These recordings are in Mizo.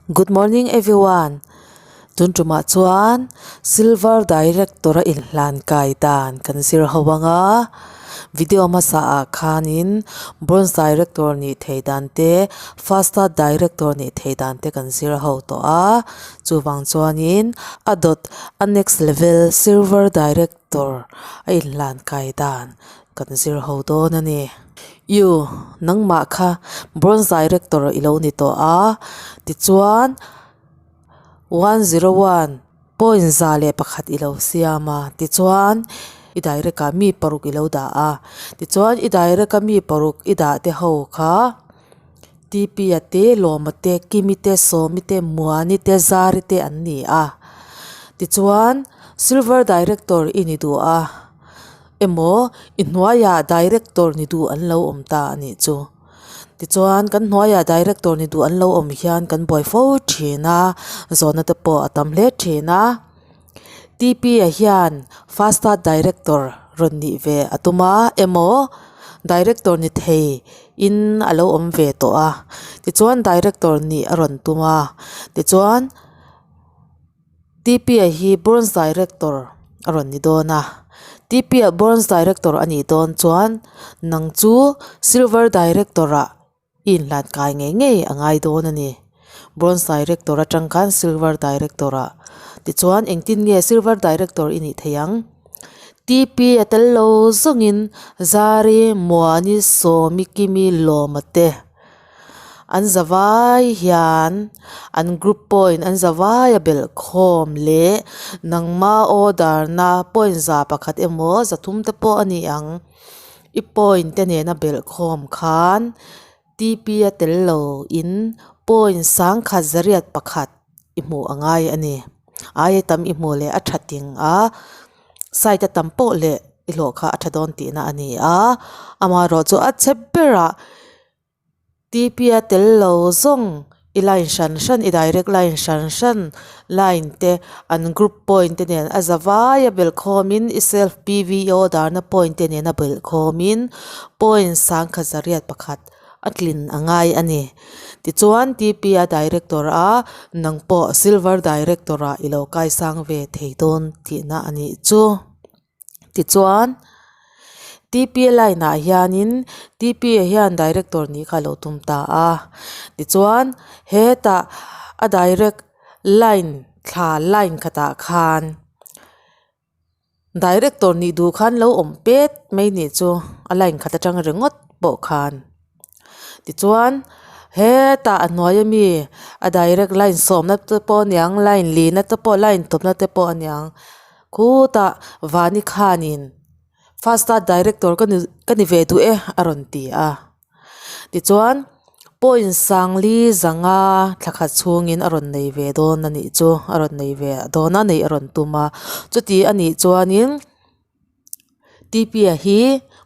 Good morning everyone. Tun tumah chuan silver director a inhlan kai dan kan zir ho anga video hmasa ah khanin bronze director nih theih dan te first start director nih theih dan te kan zir ho tawh a chuvang chuanin a dawt a next level silver director a inhlan kai dan kan zir ho dawn a ni. Yu nangmah kha bronze director i lo ni tawh a tichuan 101 point 101 i lo siam a tichuan i direct ah mi paruk i lo dah a tichuan i direct a mi paruk i dah te ho kha T_P a te Lawma te Kimi te Sawmi te Muani te Zari te an ni a tichuan silver director i ni duh a emaw i hnuaiah director ni duh an lo awm ta a nih chu tichuan kan hnuaiah director ni duh an lo awm hian kan buai fo thin a zawhna te pawh a tam hle thin a T_P ah hian first start director rawn nih ve a tum a emaw director ni thei in a lo awm ve tawh a tichuan director nih a rawn tum a tichuan. T_P a hi bronze director a rawn ni dawn a T_P a bronze director a nih dawn chuan nang chu silver director ah i inhlan kai ngei ngei a ngai dawn a ni bronze director atang khan silver director ah tichuan engtin nge silver director i nih theih ang T_P a tel lo zawngin Zari Muani Sawmi Kimi Lawma te. An zavai hian an group point an zavai a belh khawm leh nangma order na point 100 emaw 300 te pawh a ni ang i point te nena belh khawm khan T_P a tel lo in point 1181 i hmuh a ngai a ni aia tam i hmuh leh a tha ting a side a tam pawh leh i hlawh kha a tha dawn tihna a ni a amaherawh chu a chhe berah. T_P a tel lo zawng i line hran hran i direct line hran hran line te an group point te nen a za vai a belh khawmin i self P_V O darna point te nen a belh khawmin point 1181 a tlin a ngai a ni tichuan T_P a director a nang pawh silver director ah i lo kaisang ve thei dawn tihna a nih chu. Tichuan T_P line ah hianin T_P ah hian director nih kha a lo tum ta a tichuan hetah a direct line thla line khatah khan director nih duh khan lo awm pet mai nih chu a line khat atang ringawt pawh khan tichuan hetah a hnuai ami a direct line sawmna te pawh a niang line lihna te pawh line tawpna te pawh a niang. Khutah Vani khanin first start director ka ni ka ni ve duh e a rawn ti a tichuan point sangli zanga thla khat chhungin a rawn nei ve dawn a nih chu a rawn nei ve dawn a neih a rawn tum a chuti a nih chuanin T_P a hi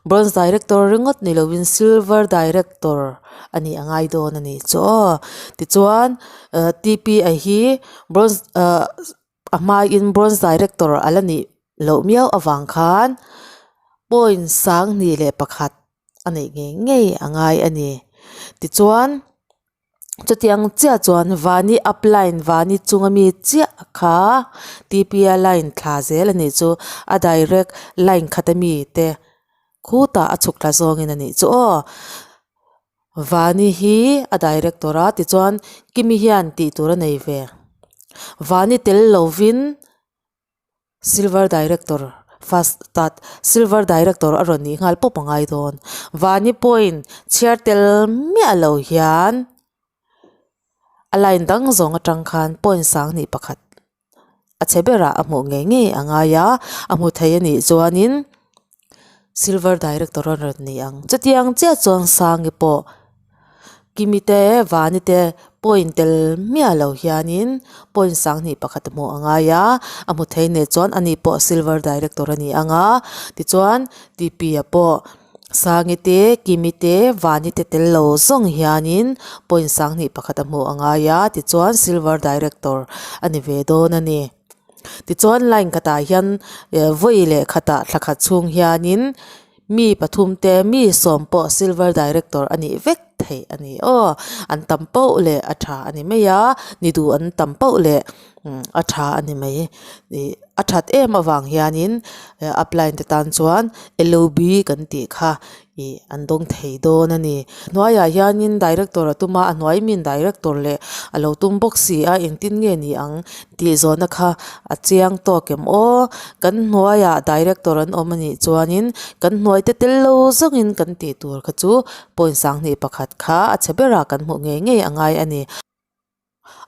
bronze director ringawt ni lovin silver director a nih a ngai dawn a nih chu aw tichuan ah T_P a hi bronze ah. A hmain bronze director a la nih loh miau avang khan point 21 a neih ngei ngei a ngai a ni. Tichuan chutiang chiah chuan vani up line vani chunga mi chiah kha T_P a line thla zel a nih chu a direct line khat ami te khutah a chhuk thla zawngin a nih chu aw. Vani hi a director a tichuan Kimi hian tih tur a nei ve. Vani tel lovin silver director first start silver director a rawn nih nghal pawp a ngai dawn. Vani pawhin chhiar tel miah lo hian a line dang zawng atang khan point 21 a chhe berah a hmuh ngei ngei a ngai a a hmu thei a nih chuanin silver director a rawn ni ang chutiang chiah chuan sangi pawh kimi te vani te point tel miah lo hianin point 21 a hmuh a ngai a a hmu thei nen chuan ani pawh silver director a ni ang a tichuan T_P ah pawh. Sangi te Kimi te Vani te tel lo zawng hianin point 21 a hmuh a ngai a tichuan silver director a ni ve dawn a ni. Tichuan line khatah hian vawi leh khatah thla khat chhung hianin mi pathum te mi sawm pawh silver director a nih vek. theih a ni aw. An tam poh leh a tha a ni mai a, ni duh an tam poh leh a tha a ni mai. Ih a that em avang hianin upline te tan chuan L O B kan tih kha ih an dawng thei dawn a ni. Hnuaiah hianin director a tum a, a hnuai min director leh a lo tum bawk si a engtin nge ni ang tih zawhna kha a chiang tawk em aw. Kan hnuaiah director an awm a nih chuanin kan hnuai te tel lo zawngin kan tih tur kha chu point sanghnih pakhat kha a chhe berah kan hmuh ngei ngei a ngai a ni.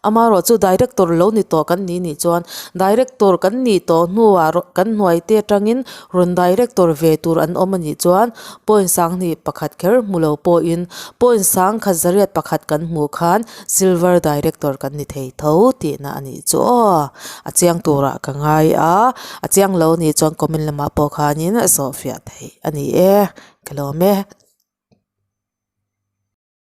Amaherawh chu director lo ni tawh kan nih nih chuan director kan nih tawh hnuah kan hnuai te atangin rawn director ve tur an awm a nih chuan point sanghnih pakhat kher hmu lo pawhin point sangkhat zariat pakhat kan hmuh khan silver director kan ni thei tho tihna a nih chu aw. A chiang turah ka ngai a, a chiang lo nih chuan comment lamah pawh khanin a zawhfiah theih a ni e, ka lawm e.